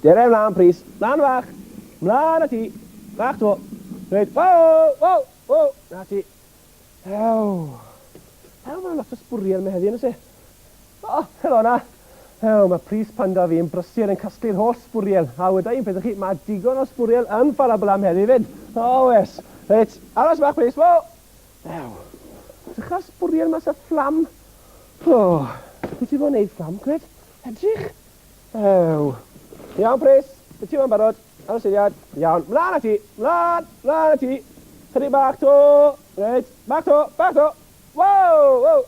Dere mlaen, Prys. Mlaen fach. Mlaen â ti. Fach to. Reit. Wow! Wow! Wow! Na ti. Ew. Ew, mae'n lot o sbwriel yma heddi, yn oes e? O, helo 'na! Ew, mae Prys Panda fi yn brysur yn casglu'r holl sbwriel. A weda i un peth i chi, mae digon o sbwriel yn Ffalablam heddi 'fyd. O, wes. Reit, aros bach, Prys. Wo! Ew. Edrych ar sbwriel mas y fflam. O, beth ti fod wneud fflam, cred? Edrych. Ew. Iawn, Prys. Wyt ti yma'n barod? Aros eiliad. Iawn. Mlaen â ti! Mlaen! Mlaen â ti! Chydig bach 'to. Reit. Bach 'to. Bach 'to. Wow! Wow!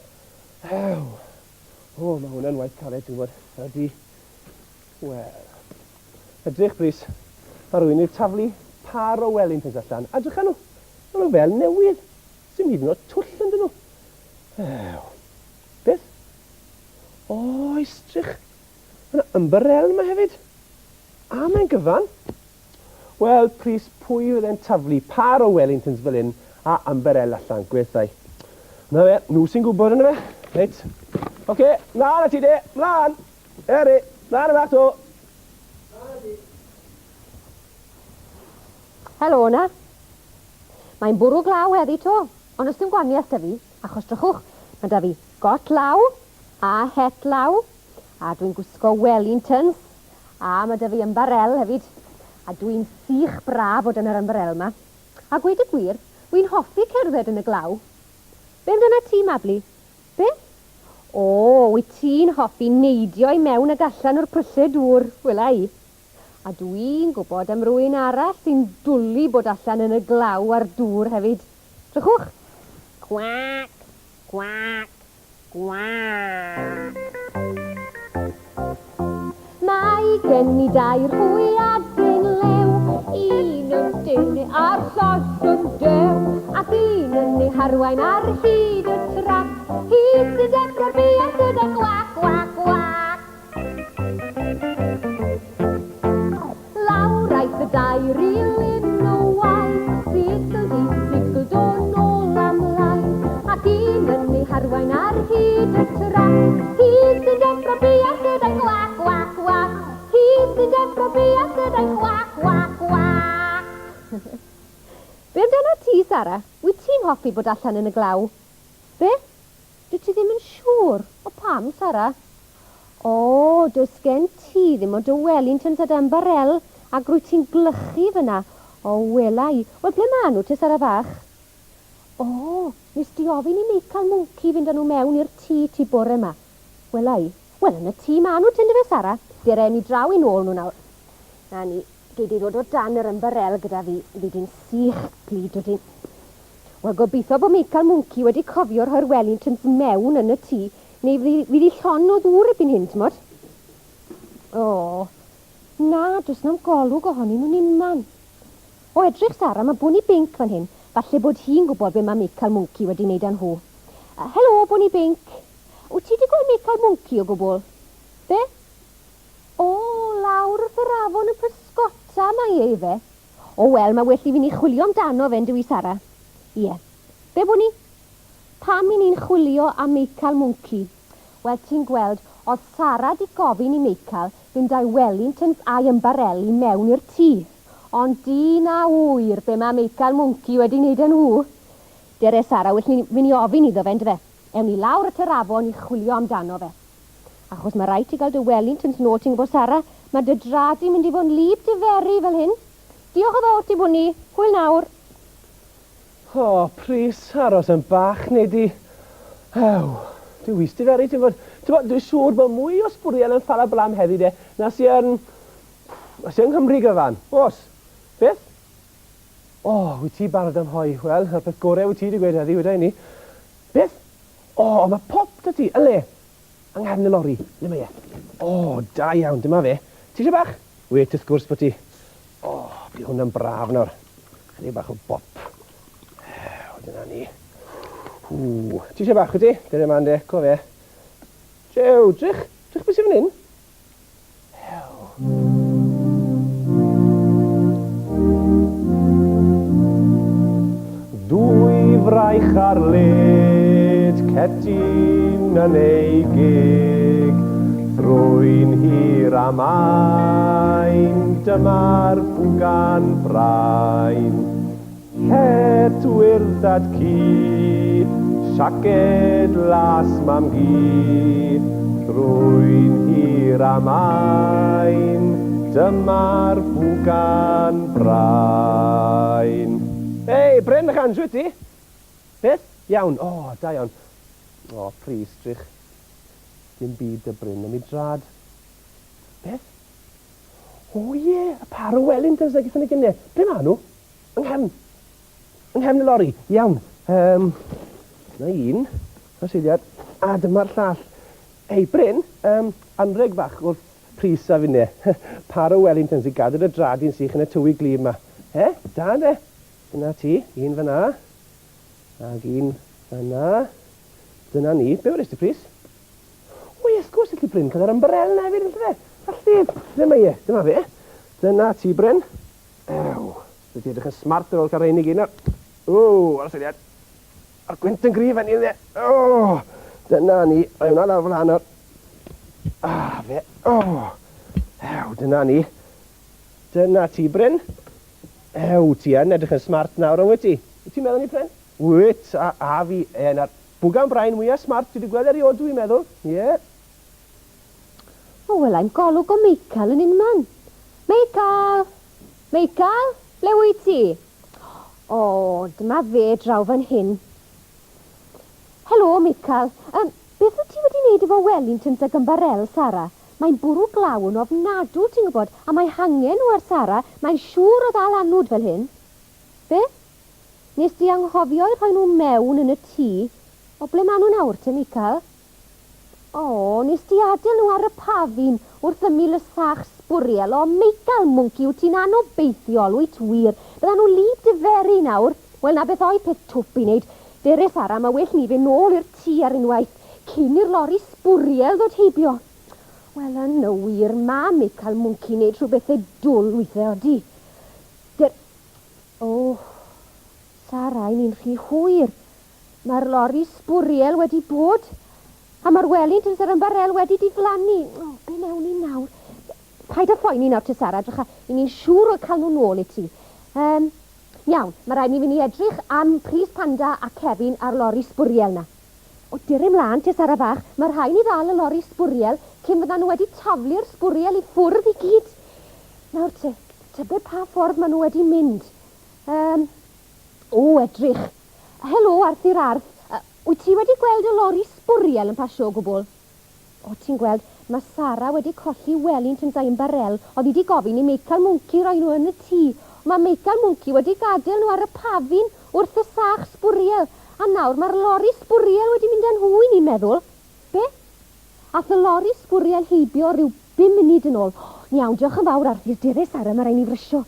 Ew. O, mae hwnna'n waith caled, ti'n gwybod. Ydy. Wel. Edrych, Prys. Mae rhywun wedi taflu par o Wellingtons allan. A drycha nhw. Maen nhw fel newydd. Sim hyd yn oed twll ynddyn nhw. Ew. Beth? O, istrych. Mae yna ymbarel yma hefyd. A mae'n gyfan. Wel, Prys, pwy fydde'n taflu pâr o Wellingtons fel hyn a ymbarel allan, gweithai. Na fe, nhw sy'n gwybod yndyfe? Reit. Oce, mlaen â ti de, mlaen! Eri, mlaen y bach to! Mlaen â ti. Helo 'na. Mae'n bwrw glaw heddi 'to, ond oes dim gwaniaeth 'da fi, achos drychwch, mae 'da fi got law a het law, a dwi'n gwisgo Wellingtons, A ma' 'da fi ymbarel hefyd, a dwi'n sych braf o dan yr ymbarel 'ma. A gweud y gwir, wi'n hoffi cerdded yn y glaw. Be' amdanat ti, Mabli? Be? O, wyt ti'n hoffi neidio i mewn ag allan o'r pyllau dŵr, wela i. A dwi'n gwybod am rywun arall sy'n dwli bod allan yn y glaw a'r dŵr hefyd. Drychwch! Cwac! Cwac! Gwac! Mae gen i dair hwyaden lew, un yn dynnu a'r llall yn dew, ac un yn ei harwain ar hyd y trac. Hi sy'n deffro'r buarth gyda gwac, gwac, gwac. Lawr aeth y dair i lyn o waith, Sigl di, sigl do, nôl a mlaen, Ac un yn ei harwain ar hyd y trac. Hi sy'n deffro buarth gyda'i gwac, gwac, gwac. Hi sy'n deffro buarth gyda'i gwac, gwac, gwac. Be amdanat ti, Sara? Wyt ti'n hoffi bod allan yn y glaw? Be? Dwyt ti ddim yn siŵr? O pam, Sara? O, does gen ti ddim ond dy Wellingtons a dy ymbarel, ac rwyt ti'n gwlychu fyna. O, wela i. Wel, ble maen nhw te, Sara fach? O, nes di ofyn i Meical Mwnci fynd â nhw mewn i'r tŷ ti bore 'ma. Wela i. Wel, yn y tŷ maen nhw te, yndyfe, Sara? Dere i mi draw i nôl nhw nawr. Na ni, gei di ddod o dan yr ymbarel gyda fi, fi di'n sych glud o dyn. Wel, gobeithio bod Meical Mwnci wedi cofio rhoi'r Wellingtons mewn yn y tŷ, neu fydd hi llon o ddŵr erbyn hyn, t'mod. O, na, does na'm golwg ohonyn nhw'n unman. O, edrych, Sara, mae Bwni Binc fan hyn. Falle bod hi'n gwybod be mae Meical Mwnci wedi wneud â nhw. Helo, Bwni Binc. Wyt ti 'di gweld Meical Mwnci o gwbl? Be? O, lawr wrth yr afon yn pysgota mae e, ife? O wel, mae well i fi ni chwilio amdano fe, yndyw i, Sara? Ie. Be bwn i? Pam i ni'n chwilio am Meical Mwnci? Wel, ti'n gweld, o'dd Sara 'di gofyn i Meical fynd â'i Wellingtons a'i ymbarel i mewn i'r tŷ. Ond dyn a ŵyr be mae Meical Mwnci wedi neud â nhw. Dere, Sara, well ni fyn' i ofyn iddo fe, yndyfe? Ewn ni lawr at yr afon i chwilio amdano fe. Achos mae rhaid ti gael dy Wellingtons nôl, ti'n gwybod Sara, mae dy drad di'n mynd i fod yn wlyb diferu fel hyn. Diolch yn fawr ti Bwni, hwyl nawr. O, plis, aros yn bach nei di. Ew, dwi wis diferu, ti'n gwybod. Ti'n gwybod, dwi'n siŵr bod mwy o sbwriel yn Fala Blam heddi de, na sy yn... na sy yng Nghymru gyfan. Oes. Beth? O, wyt ti barod am hoe? Wel, 'na'r peth gore wyt ti 'di gweud heddi, weda i 'ny. Beth? O, ond ma' pop 'da ti, yn le? Yng nghefn y lori. Le mae e? O, da iawn, dyma fe. Ti eisiau bach? Wyt, wrth gwrs bod ti. O, bydd hwnna'n braf nawr. Chydig bach o bop. Dyna ni. Ww. Ti eisiau bach wyt ti? Dyna man de, co fe. Jew, drych, drych beth sy'n fan hyn. Ew. Dwy fraich ar led, cetyn yn ei geg, Thrwy'n hir a main, dyma'r bwgan brain. Het wyrdd dad cu, siaced las mam gu, Thrwy'n hir a main, dyma'r bwgan brain. Hei, Bryn ac Andrew ti? Beth? Iawn, o, da iawn. O, plis, drych. Dim byd 'da Bryn am ei drad. Beth? O ie, y par o Wellingtons 'na gethon ni gynne. Ble ma' nhw? Yng nghefn. Yng nghefn y lori. Iawn. Yym, 'na un. Oes eiliad. A dyma'r llall. Hei, Bryn, yym, anrheg fach wrth Prys a finne. Par o Wellingtons i gadw dy drad di'n sych yn y tywydd gwlyb 'ma. He? Da ynde? Dyna ti. Un fan'na. Ag un fan'na. Dyna ni. Be weles ti, Prys? O ie, wrth gwrs, elli Bryn cael yr ymbarel 'na hefyd, elli fe? Alli. Ble mae e? Dyma fe. Dyna ti, Bryn. Ew. Dwi 'di edrych yn smart ar ôl cael rhein i gyd nawr. Ww, aros eiliad. A'r gwynt yn gryf fan hyn, O! Dyna ni. Rhoi hwnna lawr fel 'na nawr. Ah, fe. O! Ew, dyna ni. Dyna ti, Bryn. Ew, ti yn edrych yn smart nawr, yn wyt ti? Wyt ti'n meddwl ni, Bryn? Wyt, a, a fi. E, na'r bwgan brain mwya smart dwi 'di gweld erioed, dwi'n meddwl. Ie. O, wela i'm golwg o Meical yn unman. Meical! Meical! Ble wyt ti? O, dyma fe draw fan hyn. Helo, Meical. Yym, beth wyt ti wedi wneud efo Wellingtons ag ymbarel, Sara? Mae'n bwrw glaw yn ofnadw, ti'n gwybod, a mae hangen nhw ar Sara. Mae'n siŵr o ddal annwd fel hyn. Be? Nes di anghofio eu rhoi nhw mewn yn y tŷ? O, ble maen nhw nawr te, Meical? O, nes di adel nhw ar y pafin wrth ymyl y sach sbwriel. O, Meical mwnci, wyt ti'n anobeithiol, wyt wir. Byddan nhw lib diferu nawr. Wel, 'na beth oedd peth twp i wneud. Dere, Sara, ma' well ni fynd nôl i'r tŷ ar unwaith, cyn i'r lori sbwriel ddod heibio. Wel, yn y wir, ma' Meical mwnci'n neud rhyw bethe dwl withe, odi. Der... O, Sara, 'y ni'n rhy hwyr. Mae'r lori sbwriel wedi bod, a mae'r Wellingtons a'r ymbarel wedi diflannu. O, be wnewn ni nawr? Paid â phoeni nawr te, Sara, drycha, 'y ni'n siŵr o cael nhw nôl i ti. Yym, iawn, mae rhaid ni fynd i edrych am Prys Panda a Kevin a'r lori sbwriel 'na. O, dere mlaen te, Sara fach, mae rhaid ni ddal y lori sbwriel cyn fyddan nhw wedi taflu'r sbwriel i ffwrdd i gyd. Nawr te, tybed pa ffordd maen nhw wedi mynd? Yym, o, edrych. Helo, Arthur Arth. Wyt ti wedi gweld y lori sbwriel yn pasio o gwbl? O, ti'n gweld, mae Sara wedi colli Wellingtons a'i ymbarel. Oedd hi 'di gofyn i Meical Mwnci roi nhw yn y tŷ. Ond mae Meical Mwnci wedi gadael nhw ar y pafin wrth y sach sbwriel. A nawr mae'r lori sbwriel wedi mynd â nhw, 'y ni'n meddwl. Be? Ath y lori sbwriel heibio ryw bum munud yn ôl. Iawn, diolch yn fawr, Arthur. Dere, Sara, mae rhaid ni frysio.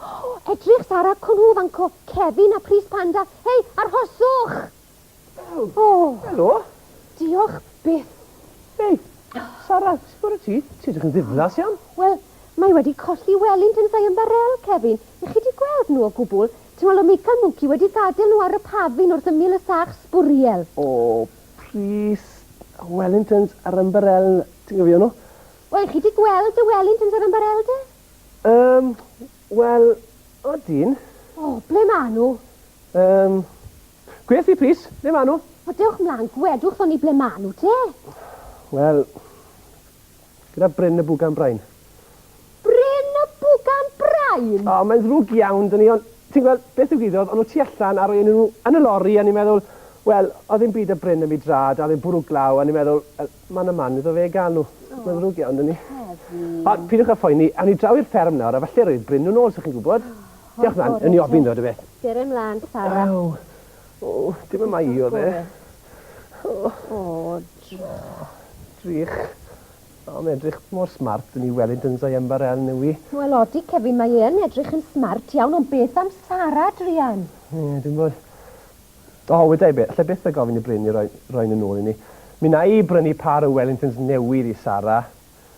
O, edrych Sara, cwn nhw fanco, Kevin a Prys Panda. Hei, arhoswch! O! Helo! Diolch byth. Hei, Sara, sut bore ti? Ti'n edrych yn ddiflas iawn. Wel, mae wedi colli Wellingtons a'i ymbarel, Kevin. Y'ch chi 'di gweld nhw o gwbl? Ti'n meddwl o'dd Meical Mwnci wedi gadael nhw ar y pafin wrth ymyl y sach sbwriel? O, Prys, Wellingtons a'r ymbarel, ti'n cofio nhw? Wel, y'ch chi 'di gweld y Wellingtons a'r ymbarel de? Yym, wel, odyn. O, ble ma' nhw? Yym, gweth i plîs, ble ma' nhw? O, dewch mlan, gwedwch wrthon ni ble ma' nhw, te. Wel, gyda Bryn y Bwgan Brain. Bryn y Bwgan Brain? O, mae'n ddrwg iawn 'da ni, ond ti'n gweld, beth ddigwyddodd, o'n nhw tu allan a roedden nhw yn y lori a o'n i'n meddwl, wel, o'dd ddim byd 'da Bryn am ei drad a o'dd e'n bwrw glaw a o'n i'n meddwl, wel, Man a man iddo fe gael nhw. Mae'n ddrwg iawn 'da ni. Ond peidiwch â phoeni, awn ni draw i'r fferm nawr a falle roedd Bryn nhw nôl, 'sech chi'n gwybod. Diolch mlan, ewn ni ofyn ddo, dy beth. Dere mlan, Sara. Aw. O, dim yma i oedd e. O. O, drych. Drych. O, mae'n edrych mor smart yn ei Wellingtons a'i ymbarel newi. Wel, odi, Kevin, mae e yn edrych yn smart iawn, ond beth am Sara, druan? Ie, dwi'n gwybod. O, weda i be, allai byth a gofyn i Bryn i roi, roi nhw nôl i ni. Mi wna i brynu pâr o Wellingtons newydd i Sara.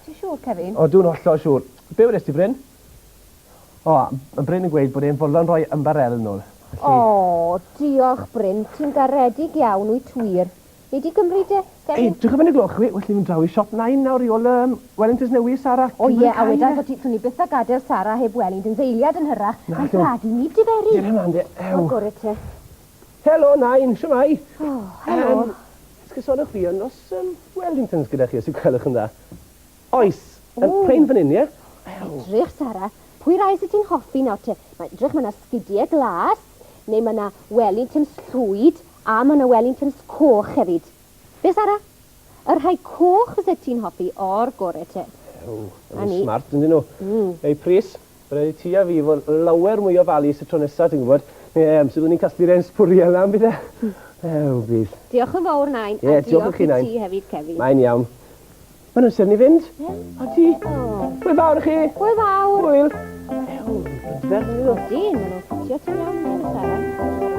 Ti'n siŵr, Kevin? O, dwi'n hollol siŵr. Be wedes ti, Bryn? O, mae Bryn yn gweud bod e'n fodlon rhoi ymbarel nôl. Felly... O, diolch, Bryn. Ti'n garedig iawn, wyt wir. Nei di gymryd e, Kevin? Ei, dwi'n cofio'n y gloch chwi, well ni fynd draw i siop Nain nawr i ôl um, Wellingtons newydd, Sara. O ie, a weda i ti, swn i byth a gadael Sara heb Wellingtons eiliad yn hyrach. Na, Mae'n brad i ni diferu. Dere mlaen de, ew. O, gore te. Helo, Nain, shwmae? O, helo. Um, Esgusodwch fi, ond os um, Wellingtons gyda chi, os yw gwelwch yn dda. Oes, yn plain fan hyn, ie? Edrych, Sara, pwy rai sydd ti'n hoffi nawr te? Mae, edrych, mae yna sgidiau glas, neu mae yna Wellingtons llwyd, a mae yna Wellingtons coch hefyd. Be, Sara? Y rhai coch fyset ti'n hoffi o'r gore te. Ew, maen nhw'n smart, yndyn nhw? Mm. Ei, Pris, rhaid i ti a fi fod lawer mwy o ofalus y tro nesaf, ti'n gwybod. Ie, amser byddwn ni'n casglu'r hen sbwriel 'na, yn bydd e? Ew, bydd. Diolch yn fawr, Nain. Ie, diolch i chi, Nain. A diolch i ti hefyd, Kevin. Mae'n iawn. Mae'n amser ni fynd. A ti? Hwyl fawr i chi. Hwyl fawr. Hwyl. Ew, brydferth yn nhw. Ydyn, maen nhw'n ffitio ti'n iawn, yn Sara.